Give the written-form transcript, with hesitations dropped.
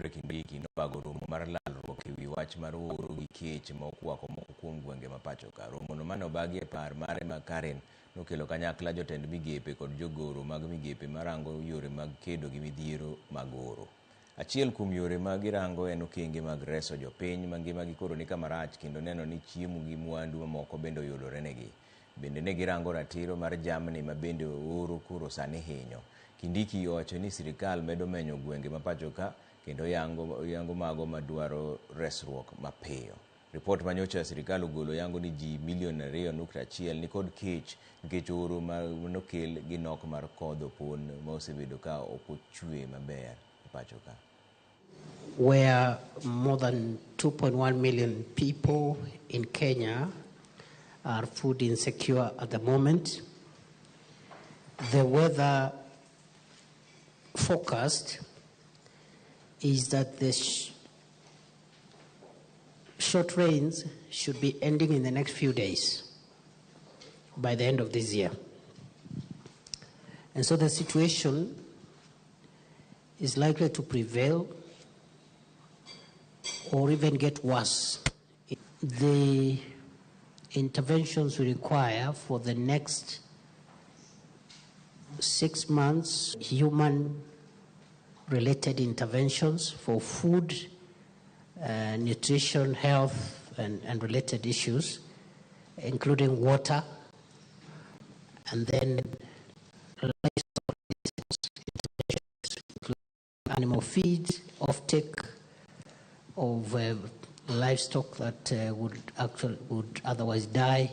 Kithure Kindiki nobago romo mar lalruok ewi wach mar oro gi kech ma okwako moko kuom gwenge ma pacho ka. Romono mane obagi e par mare ma Karen nokelo kanyakla jotend migepe kod jogoro mag migepe marango yore mag kedo gi midhiero mag oro. Achiel kuom yore ma girango en okenge mag reso jopiny ma ngimagi koro ni kama rach kendo neno ni chiemo gi mwandu mamoko bende oyudore negi. Bende ne girango ratiro mar jamni ma bende oro koro sani hinyo. Kindiki owacho ni sirikal medo menyo gwenge ma pacho ka kendo yango mago madwaro resruok mapiyo. Ripot ma nyocha sirikal ogolo yango ni ji milion 2.1 nikod kech nikech oro ma nokel gi nok mar kodh opon ma osebedo ka ok ochwe maber e pacho ka. Where more than 2.1 million people in Kenya are food insecure at the moment. The weather forecast is that the short rains should be ending in the next few days, by the end of this year. And so the situation is likely to prevail or even get worse. The interventions we require for the next 6 months, human-related interventions for food, nutrition, health, and related issues, including water, and then livestock, animal feed, offtake of livestock that would otherwise die.